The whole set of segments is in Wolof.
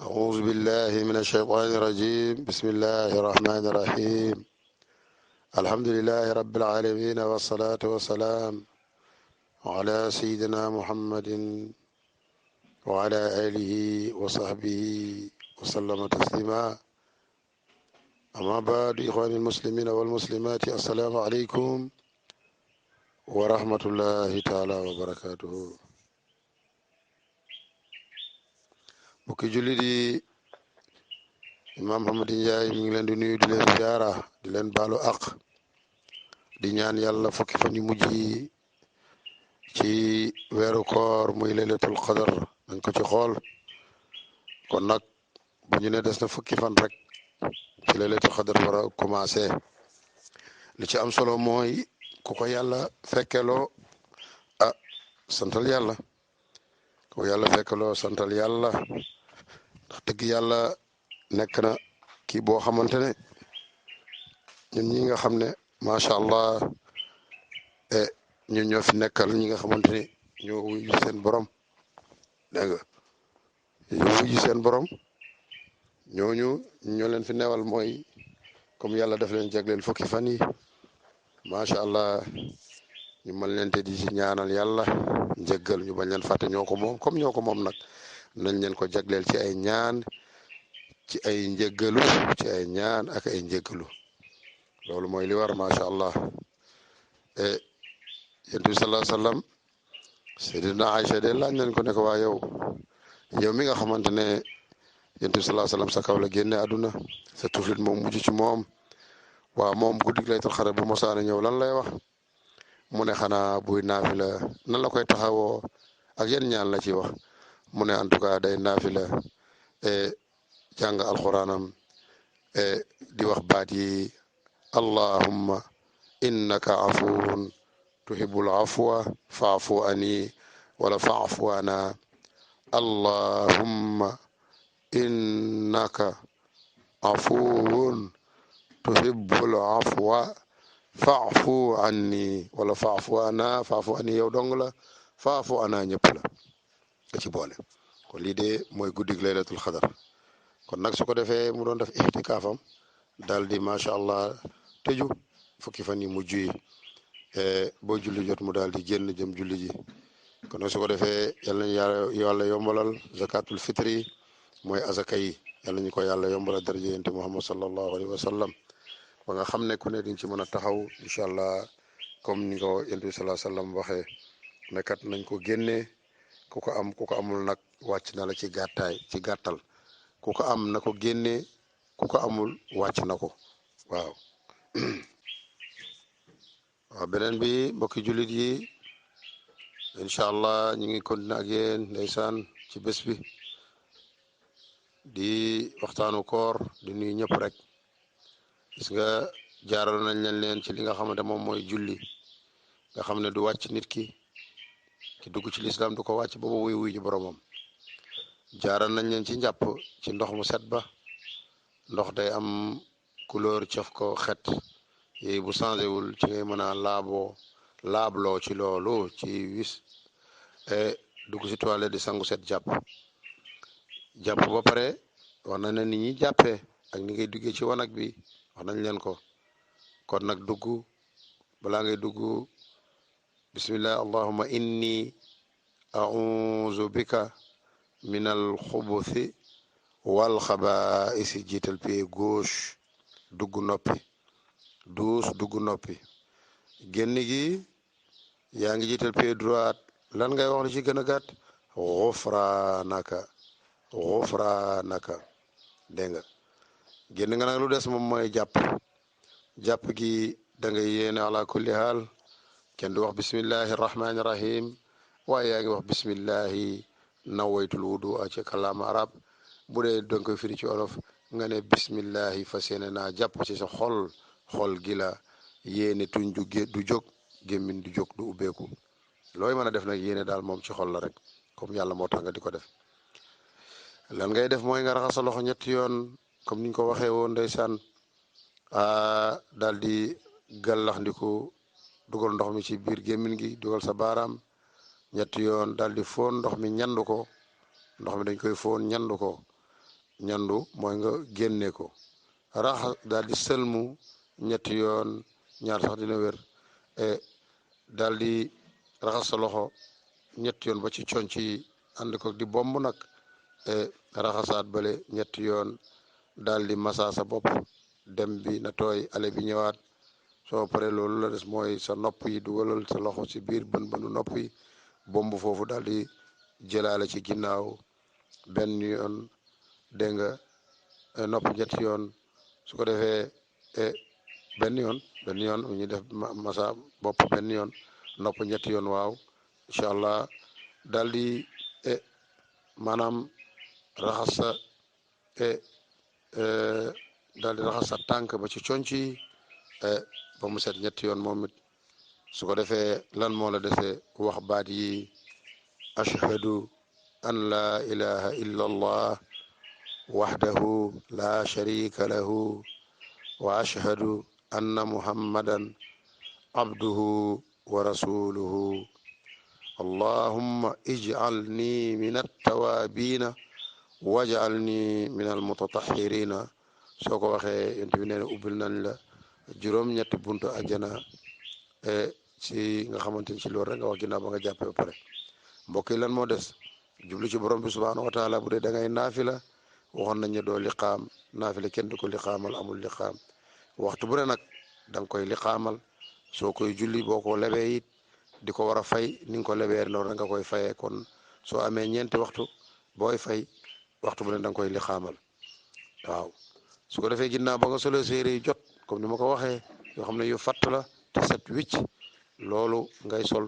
أعوذ بالله من الشيطان الرجيم بسم الله الرحمن الرحيم الحمد لله رب العالمين والصلاة والسلام على سيدنا محمد وعلى آله وصحبه وسلم تسليما أما بعد إخواني المسلمين والمسلمات السلام عليكم ورحمة الله تعالى وبركاته mbokki jullit yi Imam Hamady Ndiaye mi ngi leen di nuyu di leen ziara di leen baalu àq di ñaan yàlla fukki fan yu mujj yi ci weeru koor muy laylatul qadar dañ ko ci xool kon nag bu ñu ne des na fukki fan rek ci laylatul qadar war a commencé li ci am solo mooy ku ko yàlla fekkeloo ah santal yàlla ku ko yàlla fekkeloo santal yàlla ndax dëgg yàlla nekk na kii boo xamante ne ñun ñi nga xam ne macha allah ñun ñoo fi nekkal ñi nga xamante ne ñoo wuyu seen borom dégg nga ñoo wuyu seen borom ñooñu ñoo leen fi newal mooy comme yàlla daf leen jagleel fukki fan yi macha allah ñu mën leen te di ci ñaanal yàlla njëggal ñu bañ leen fàtte ñoo ko moom comme ñoo ko moom nag nañ leen ko jagleel ci ay ñaan ci ay njëggalu ci ay ñaan ak ay njëggalu loolu mooy li war macha allah yonent bi sallallahu alayhi wa sallam Seydina Aïcha de laaj nañ ko ne ko waa yow mi nga xamante ne yonent bi sallallahu alayhi wa sallam sa kaw la génne àdduna sa tuflit moom mujj ci moom waa moom guddi laylatul qadr bu mosaana ñëw lan lay wax mu ne xanaa buy naafila nan la koy taxawoo ak yan ñaan la ci wax mu ne en tout cas day naafila jàng alxuraanam di wax baat yi allahumma innaka afuwun tuhibbul afwa fa'fu ani wala fa'fu ana allahumma innaka afuwun tuhibbul afwa fa'fu anni wala fa'fu ana fa'fu ani yow dong la fa'fu ana ñëpp la nga ci boole kon lii de mooy guddig laylatul qadar kon nag su ko defee mu doon def ixtikaafam daal di macha allah tëju fukki fan yi mujj yi boo julli jot mu daal di génn jëm julli ji kon nag su ko defee yal nañu yàlla yombalal zakatul fitri mooy azaka yi yal nañu ko yàlla yombalal daraja yonent Muhammad sallallahu alayhi wa sallam ba nga xam ne ku ne diñ ci mën a taxaw incha allah comme ni ko yonent bi sallallahu alayhi wa sallam waxee ne kat nañ ko génnee ku ko amul nag wàcc na la ci gàttal ku ko am na ko génnee ku ko amul wàcc na ko waaw waaw beneen bi mbokki jullit yi incha allah ñu ngi continuer ak yéen ndeysaan ci bés bi di waxtaanu koor di nuyu ñëpp rek gis nga jaaral nañ leen ci li nga xamante moom mooy julli nga xam ne du wàcc nit ki dugg ci lislaam du ko wàcc ba wuy wuy ji boromam jaaral nañ leen ci njàpp ci ndox mu set ba ndox day am couleur cof ko xet yooyu bu changé wul ci ngay mën a laabloo ci loolu ci wis dugg ci toilette di sangu set jàpp ba pare wax na ne nit ñi jàppee ak ni ngay duggee ci wanag bi wax nañ leen ko kon nag dugg balaa ngay dugg bismillah allahumma inni a'udhu bika min al xubuthi wal xabaisi jiital pied gauche dugg noppi dugg noppi génn gi yaa ngi jiital pied droite lan ngay wax li ci gën a gàtt xufraanaka dégg nga génn nga nag lu des moom mooy jàpp gi da ngay yéene ala kulli haal kenn du wax bismillahi rahmani rahim waaye yaa ngi wax bismillahi nawaytul wudu a ci kàllaama arab bu dee danga koy firi ci olof nga ne bismillahi fas yéene naa jàpp ci sa xol gi la yéene tuñ du jóg gémmiñ du jóg du ubbeeku looy mën a def nag yéene daal moom ci xol la rek comme yàlla moo tax nga di ko def lan ngay def mooy nga raxas sa loxo ñetti yoon comme niñ ko waxee woon ndeysaan daal di gàllax ndiku dugal ndox mi ci biir gémmiñ gi dugal sa baaraam ñetti yoon daal di foon ndox mi ñandu ko ndox mi dañ koy foon ñandu ko ñandu mooy nga génne ko raxas daal di sëlmu ñetti yoon ñaar sax dina wér daal di raxas sa loxo ñetti yoon ba ci conc yi ànd ko di bomb nag raxasaat bale ñetti yoon daal di masa sa bopp dem bi na tooy ale bi ñëwaat soo paree loolu la des mooy sa nopp yi dugalal sa loxo ci biir bën bënu nopp yi bomb foofu daal di jëlaale ci ginnaaw benn yoon dégg nga nopp ñetti yoon su ko defee benn yoon ñu def masa bopp benn yoon nopp ñetti yoon waaw incha allah daal di maanaam raxas sa daal di raxas sa tànk ba ci conc yi ba mu set ñetti yoon moom it su ko defee lan moo la dese wax baat yi ashhadu an la ilaha illa allah wahdahu la sharika lahu wa ashhadu anna muhammadan abduhu wa rasuluhu allahumma ij'alni min attawabina waj'alni min almutatahhirina soo ko waxee yonent bi nee na ubbil nañ la juróom-ñetti buntu àjjana ci nga xamante ni ci loolu rek nga wax ginnaaw ba nga jàppee ba pare mbokk yi lan moo des jublu ci borom bi subhaanahu wa taala bu dee da ngay naafila waxoon nañ ne doo liqaam naafila kenn du ko liqaamal amul liqaam waxtu bu ne nag da nga koy liqaamal soo koy julli boo ko lebee it di ko war a fay ni nga ko lebee noonu rek nga koy fayee kon soo amee ñeenti waxtu booy fay waxtu bu ne da nga koy liqaamal waaw su ko defee ginnaaw ba nga solo séeré yi jot comme ni ma ko waxee yoo xam ne yu fatt la te set wicc loolu ngay sol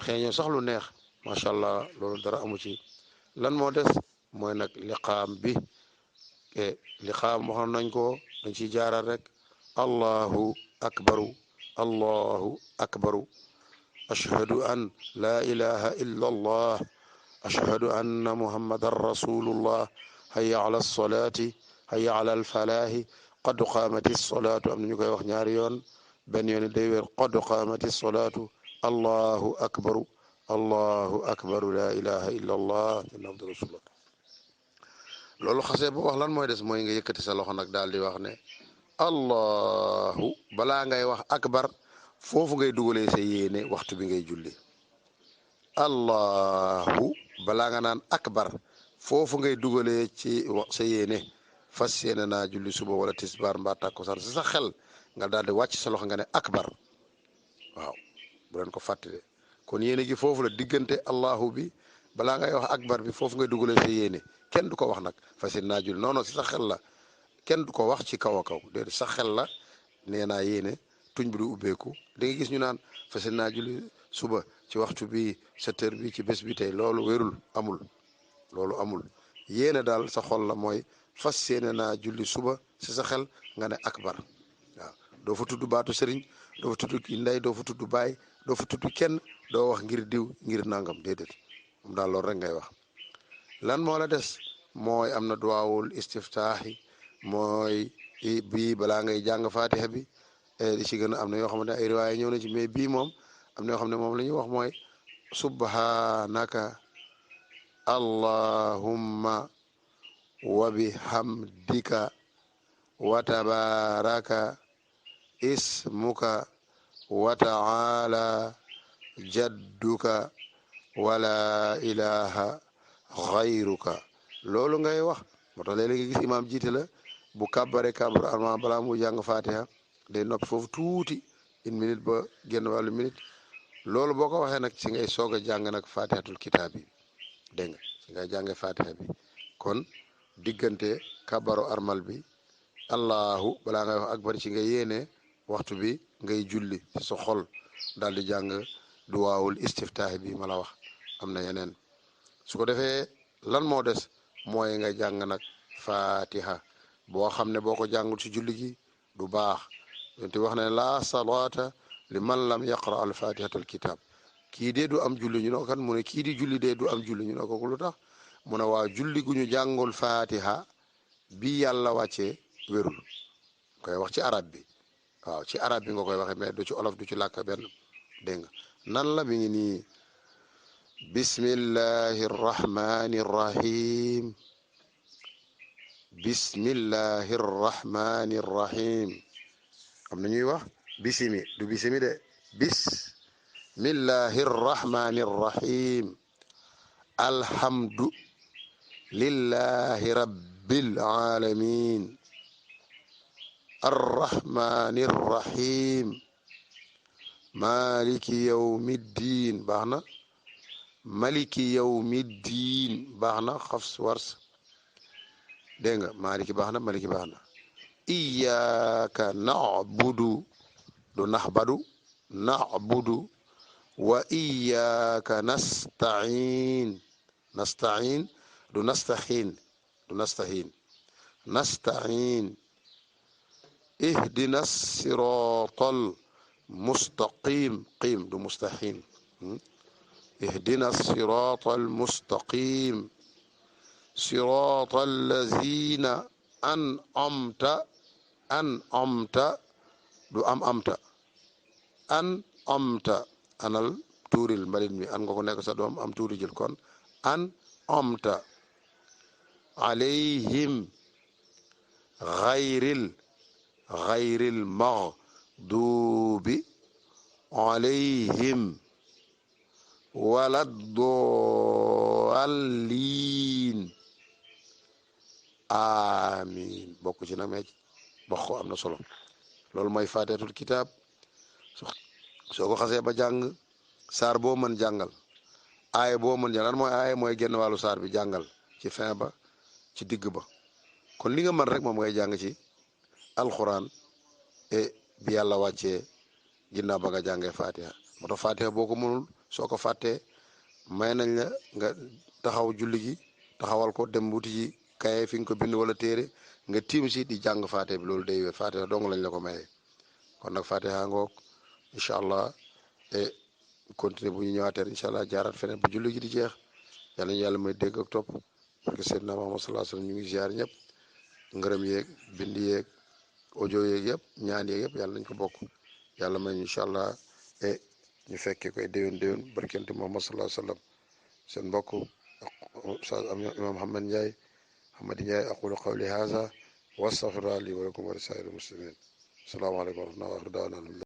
xeeñoo sax lu neex macha allah loolu dara amu ci lan moo des mooy nag liqaam bi liqaam waxoon nañ ko dañ ciy jaaral rek allahu akbaru allahu akbaru ashhadu an la ilaha illa allah ashhadu anna muhammadan rasulullah hayya ala alsolati hayya ala alfalahi qad qaamati alsolatu am na ñu koy wax ñaari yoon benn yoon day wér qad qaamati alsolatu allahu akbaru allahu akbaru la ilaha illa allah abdu rasulullah loolu xasee ba wax lan mooy des mooy nga yëkkati sa loxo nag daal di wax ne allahu balaa ngay wax akbar foofu ngay dugalee sa yéene waxtu bi ngay julli allahu balaa nga naan akbar foofu ngay dugalee ci sa yéene fas yéene naa julli suba wala tisbaar mbaa takkusaan sa xel nga daal di wàcc sa loxo nga ne akbar waaw bu leen ko fàttali kon yéene gi foofu la diggante allahu bi balaa ngay wax akbar bi foofu ngay dugalee sa yéene kenn du ko wax nag fas yéene naa julli non non si sa xel la kenn du ko wax ci kaw a kaw déedéet sa xel la nee naa yéene tuñ bi du ubbeeku da nga gis ñu naan fas yéene naa julli suba ci waxtu bi 7 heures bi ci bés bi tey loolu wérul amul loolu amul yéene daal sa xol la mooy fas yéene naa julli suba si sa xel nga ne akbar waaw doo fa tudd baatu sëriñ doo fa tudd ndey doo fa tudd baay doo fa tudd kenn doo wax ngir diw ngir nangam déedéet moom daal loolu rek ngay wax lan moo la des mooy am na duwaawul istiftaaxi mooy bii balaa ngay jàng fatiha bi di ci gën a am na yoo xamante ne ay riwaaya ñëw na ci mais bii moom am na yoo xam ne moom la ñuy wax mooy subhanaka allahumma wa bihamdika wa tabaraka ismuka wa taala jadduka wala ilaha xayruka loolu ngay wax moo tax léeg-léeg nga gis imaam jiite la bu kàbbare kàbbar arma balaa mu jàng fatiha day noppi foofu tuuti 1 minute ba génn wàllu minute loolu boo ko waxee nag ci ngay soog a jàng nag fatihatul kitaab bi dégg nga ci ngay jànge fatiha bi kon diggante kàbbaru armal bi allahu balaa ngay wax akbar ci nga yéene waxtu bi ngay julli ci sa xol daal di jàng duwaawul istiftaahi bi ma la wax am na yeneen su ko defee lan moo des mooy nga jàng nag fatiha boo xam ne boo ko jàngul ci julli gi du baax te wax ne la salaata li man lam yaqra al fatihatul kitab kii dee du am julli ñu ne kan mu ne kii di julli dee du am julli ñu ne ko lu tax mu ne waa julli gu ñu jàngul fatiha bi yàlla wàccee wérul koy wax ci arab bi waaw ci arab bi nga koy waxee mais du ci olof du ci làkk benn dégg nga nan la mi ngi nii bismillahi rrahmani rrahim bismillahi rrahmani rrahim am na ñuy wax bisimi du bisimi de bismillahi rrahmani rrahim alhamdu lillahi rabbil alamin arrahmani rrahim maliki yawmiddin baax na maliki yawmiddin baax na xafs wars dégg nga maliki baax na maliki baax na iyyaka na'budu du naxbadu na'budu wa iyyaka nasta'in du nasta'in ihdina siratal mustaqim qim du mustaqim ihdina siratal mustaqim siratal lazina an'amta du amta anal tuuril mbalit mi an nga ko nekk sa doom am tuuri jël kon an'amta alayhim ghayril maghdubi alayhim waladdallin amin bokk ci nag meec wax ko am na solo loolu mooy faatihatul kitaab soo ko xasee ba jàng saar boo mën jàngal aaya boo mën jàngal lan mooy aaya mooy genn wàllu saar bi jàngal ci fin ba ci digg ba kon li nga mën rek moom ngay jàng ci alxuraan bi yàlla wàccee ginnaaw ba nga jàngee fatiha moo tax fatiha boo ko mënul soo ko fàttee may nañ la nga taxaw julli gi taxawal ko dem wuti ji kaye fi nga ko bind wala téere nga tiim si di jàng fatiha bi loolu day wér fatiha dong lañ la ko mayee kon nag fatiha ngoog incha allah continuer bu ñu ñëwaatee incha allah jaaraat feneen bu julli gi di jeex yàlla ñu yàlla may dégg ak topp parce que Seydina Muhammad sallallahu alayhi wasallam ñu ngi ziar ñëpp ngërëm yeeg bind yeeg audio yeeg yëpp ñaan yeeg yëpp yàlla nañ ko bokk yàlla may incha allah ñu fekkee koy déwén barkente Muhammad sallallahu alayhi wasallam seen mbokk Oustaz Imam Hamad Ndiaye aqulu qawli hadha wa astaghfirullaha li wa lakum wa li saa'iril muslimin asalaamaaleykum wa rahmatullahi wa barakatuh